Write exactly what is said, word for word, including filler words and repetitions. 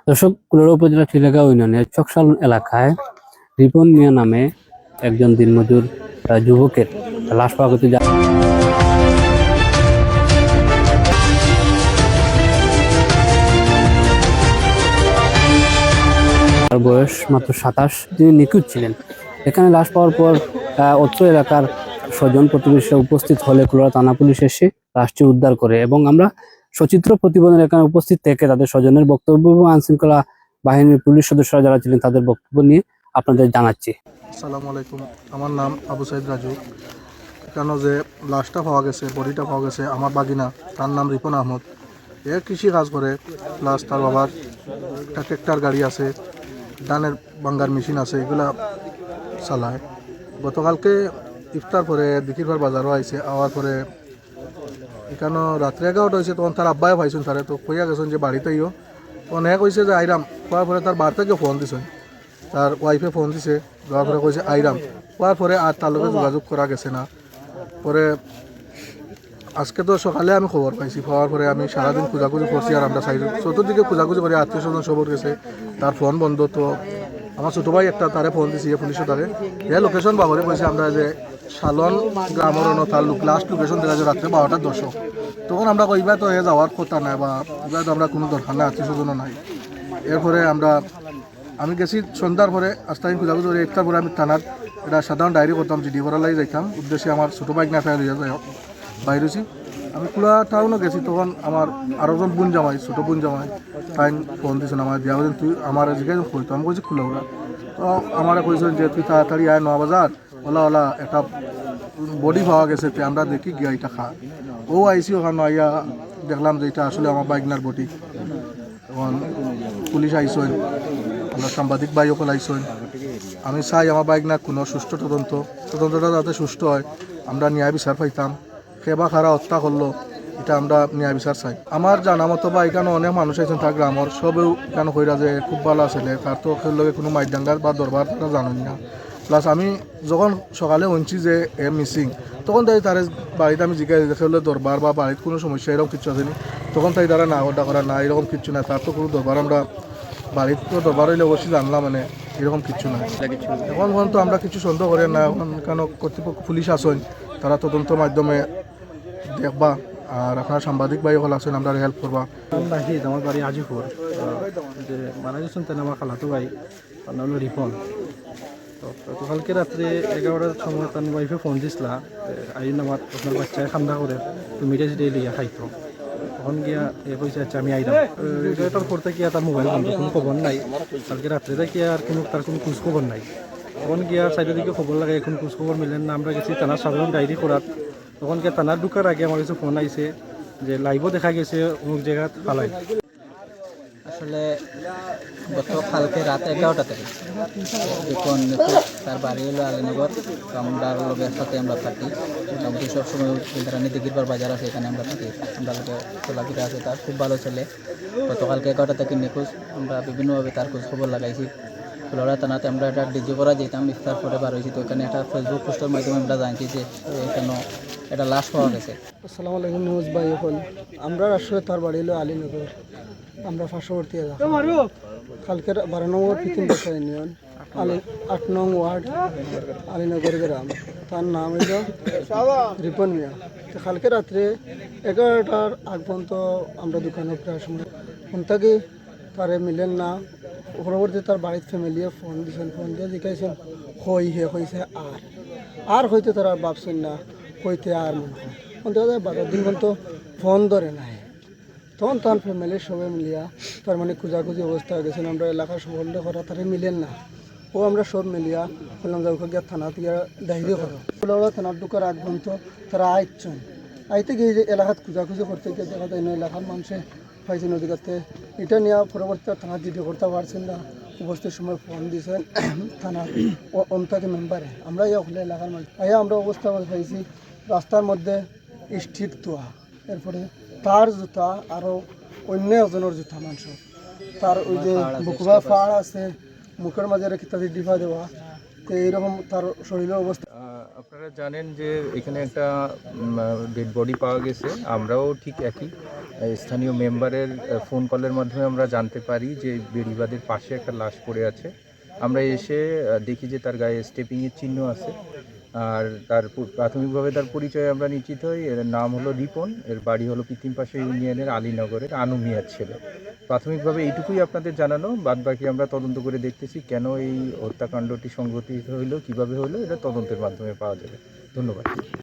দর্শক, কুলাউড়া উপজেলা টিলাগাঁও ইউনিয়নের চকশালন এলাকায় রিপন মিয়া নামে একজন দিনমজুর, আহ, যুবকের লাশ পাওয়া গেছে। যা- তার বয়স মাত্র সাতাশ। তিনি নিখোঁজ ছিলেন। এখানে লাশ পাওয়ার পর, আহ, অত্র এলাকার স্বজন প্রতিবেশীরা উপস্থিত হলে কুলাউড়া থানা পুলিশ এসে লাশটি উদ্ধার করে এবং আমরা সচিত্র প্রতিবেদন এখানে উপস্থিত থেকে তাদের স্বজনের বক্তব্য এবং আইনশৃঙ্খলা বাহিনীর পুলিশ সদস্যরা যারা ছিলেন তাদের বক্তব্য নিয়ে আপনাদের জানাচ্ছি। আসসালামু আলাইকুম, আমার নাম আবু সাইদ রাজু। এখানে যে লাশটা পাওয়া গেছে, বডিটা পাওয়া গেছে, আমার বাগিনা, তার নাম রিপন আহমদ। এ কৃষি কাজ করে, প্লাস তার বাবার একটা ট্রাক্টর গাড়ি আছে, ধানের বাঙ্গার মেশিন আছে, এগুলা চালায়। গতকালকে ইফতার পরে দিকিরপাড় বাজারও আইছে, আওয়ার পরে এখানো রাত্রে এগারোটা অইছে, তখন তার আব্বায় পাইছইন তারে, তো কইয়া গেছইন যে বাড়িত আইও। তখন হে কইছে যে আইরাম, কওয়ার পরে তার বাড়ি থাকি ফোন দিছইন, তার ওয়াইফে ফোন দিছে, দেওয়ার পরে কইছে আইরাম, কওয়ার পরে আর তার লগে যোগাযোগ করা গেছে না। পরে আজকে তো সকালে আমি খবর পাইছি, পাওয়ার পরে আমি সারাদিন খোঁজাখুঁজি করছি, আর আমরা সাইড চতুর্দিকে খোঁজাখুঁজি করি, আত্মীয় স্বজন সবর গেছে, তার ফোন বন্ধ। তো আমার ছোট ভাই একটা, তারে ফোন দিছি, এ পুলিশও তারে, এ লোকেশন বাবরে কইছে আমরা যে শালন গ্রামর অন্য তার লাস্ট লোকেশন দেখা যায় রাত্রে বারোটা দশ। তখন আমরা কই, "ইবা তো এ যাওয়ার কথা নাই বা ইবা তো আমরা কোনো দরকার নাই, আত্মীয় স্বজনও নাই।" এরপরে আমরা, আমি গেছি সন্ধ্যার পরে, আস্তা দিন খোঁজাখুঁজি করে, ইফতার পরে আমি থানার একটা সাধারণ ডায়েরি করতাম, জিডি করার লাগি যাইতাম, উদ্দেশ্যে আমার ছোট ভাই না ফেল হইয়া যায়, বাইরে হইছি। আমি কুলাউড়া টাউনও গেছি, তখন আমার আরো জন বোন জামাই, ছোট বোন জামাই, তাই ফোন দিছইন আমার, দিয়া বলেন, "তুই আমার জিজ্ঞাসা কই?" তো আমি কইছি, "কুলাউড়া।" তো আমারে কইছইন যে, "তুই তাড়াতাড়ি আয় নয়া বাজার, ওলা ওলা একটা বডি পাওয়া গেছে, তে আমরা দেখি গিয়া এটা খা।" ও আইছি, ওখানে আইয়া দেখলাম যে এটা আসলে আমার বাগনার বডি। তখন পুলিশ আইছইন, আমরা সাংবাদিক ভাই সকল আইছইন। আমি চাই আমার বাগনার কোনো সুষ্ঠু তদন্ত, তদন্তটা যাতে সুষ্ঠু হয়, আমরা ন্যায় বিচার পাইতাম। কে বা কারা হত্যা করলো, এটা আমরা ন্যায় বিচার চাই। আমার জানা মতো বা এখানে অনেক মানুষ আইছইন তার গ্রামর, সবেউ এখানে কইরা যে খুব ভালা ছেলে, তার তো কেউর লগে কোনো মাইরদাঙ্গার বা দরবার তারা জানইন না। প্লাস আমি যখন সকালে হুনছি যে এ মিসিং, তখন তাই তারে বাড়িত আমি জিজ্ঞাসা যে কেউর লগে দরবার বা বাড়িত কোনো সমস্যা এরকম কিছু আছে নি? তখন তাই তারা না, ওটা করা না, এরকম কিছু না, তার তো কোনো দরবার আমরা বাড়িত তো দরবার হইলে অবশ্যই জানলাম, মানে এরকম কিছু না। এখন পর্যন্ত আমরা কিছু সন্দেহ করি না, এখন কেন কর্তৃপক্ষ পুলিশ আছইন, তারা তদন্তর মাধ্যমে দেখবা, আর আপনারা সাংবাদিক ভাই সকল আছইন, আমরারে হেল্প করবা। আমি নাহিদ, আমার বাড়ি আজিপুর। আহ, যে মারা গেছইন, তাইন আমার খালাতো ভাই, তার নাম হলো রিপন। তো গতকালকে রাত্রে এগারোটার সময় তার ওয়াইফে ফোন দিছলা, "আইন আমার, আপনার বাচ্চায় কান্দা করে, তুমি এটা সেটা লইয়া খাইতো।" তখন গিয়া এ কইছে, "আচ্ছা, আমি আইলাম।" এ, এটার পর থেকে তার মোবাইল বন্ধ, কোনো খবর নাই। কালকে রাত্রে থাকি আর কোনো, তার কোনো খোঁজ খবর নাই। তখন গিয়া সাইডের দিকে খবর লাগাই, কোনো খোঁজ খবর মিলের না। আমরা গেছি থানার সাধারণ ডায়েরি করাত, তখন গিয়া থানাত ঢুকার আগে আমার কাছে ফোন আইছে যে লাইভও দেখা গেছে অমুক জাগাত ফালাই। আসলে গত কালকে রাত এগারোটা তারিখ যখন তার বাড়ি হলো আলীনগর, তো আমরার লগে সাথে আমরা থাকি, মোটামুটি সবসময় ইন্দ্রাণী দিঘির পাড় বাজার আছে, এখানে আমরা থাকি, আমরার লগে চলাফিরা আছে তার, খুব ভালো ছেলে। গতকালকে এগারোটা থেকে নিখোঁজ, আমরা বিভিন্নভাবে তার খোঁজ খবর লাগাইছি। কুলাউড়া থানাত আমরা একটা ডিজি করা যেতাম, ইফতার পরে বার হইছি, তো এখানে একটা Facebook পোস্টের মাধ্যমে আমরা জানছি যে এখানে একটা লাশ পাওয়া গেছে। আসসালামু আলাইকুম নিউজ ভাই সকল। আমরা আসলে তার বাড়ি হলো আলীনগর, আমরা পার্শ্ববর্তী এলাকা। কালকে রা-, বারো নম্বর পিতিম বাসা ইউনিয়ন, আলী, আট নং ওয়ার্ড, আলীনগর গ্রাম। তার নাম হইল রিপন মিয়া। তো কালকে রাত্রে এগারোটার আগ পর্যন্ত আমরা দোকানো প্রায় সময় ফোন থাকি, তারে মিলের না। পরবর্তী তার বাড়িত ফ্যামিলিয়ে ফোন দিছইন, ফোন দিয়া জিকাইছইন, কই হে, কইছে আর। আর কইতে তারা ভাবছইন না, কইতে আর মনে হয়। ফোন দেখা যায় বারো দিন পর্যন্ত ফোন ধরে নাই। তখন তার ফ্যামিলির সবাই মিলিয়া তার মানে খোঁজাখুঁজি অবস্থা হয়ে গেছে। আমরা এলাকার সকলে করা তারে মিলের না। ও আমরা সব মিলিয়া বললাম যে ওকে গিয়া থানাত গিয়া ডায়েরি করো। কুলাউড়া থানাত ঢুকার আগ পর্যন্ত তারা আইছইন। আইতে গিয়ে যে এলাকাত খোঁজাখুঁজি করতে গিয়ে দেখা যায় না এলাকার মানুষে পাইছে নদীঘাটে। এটা নিয়ে পরবর্তী থানা জিডি করতে পারছেন না, উপস্থিত সময় ফোন দিয়েছেন থানা অন্তাকে মেম্বারে। আমরা ইয়া হলে এলাকার মানুষ আইয়া আমরা অবস্থা পাইছি রাস্তার মধ্যে স্টিক তোয়া, এরপরে তার জুতা আরও অন্য একজনের জুতা মাংস, তার ওই যে বুকুবা ফাড় আছে, মুখের মাঝে রেখে তাদের ডিফা দেওয়া, তো এইরকম তার শরীরের অবস্থা। আপনারা জানেন যে এখানে একটা ডেড বডি পাওয়া গেছে। আমরাও ঠিক একই, আহ, স্থানীয় মেম্বারের ফোন কলের মাধ্যমে আমরা জানতে পারি যে বেড়িবাঁধের পাশে একটা লাশ পড়ে আছে। আমরা এসে আহ, দেখি যে তার গায়ে স্টেপিংয়ের চিহ্ন আছে। আর তার পু- প্রাথমিকভাবে তার পরিচয় আমরা নিশ্চিত হই। এর নাম হলো রিপন, এর বাড়ি হলো পিতিমপাশা ইউনিয়নের আলীনগরের আনু মিয়ার ছেলে। প্রাথমিকভাবে এইটুকুই আপনাদের জানানো, বাদ বাকি আমরা তদন্ত করে দেখতেছি কেন এই হত্যাকাণ্ডটি সংঘটিত হইলো, কিভাবে হইলো, এটা তদন্তের মাধ্যমে পাওয়া যাবে। ধন্যবাদ।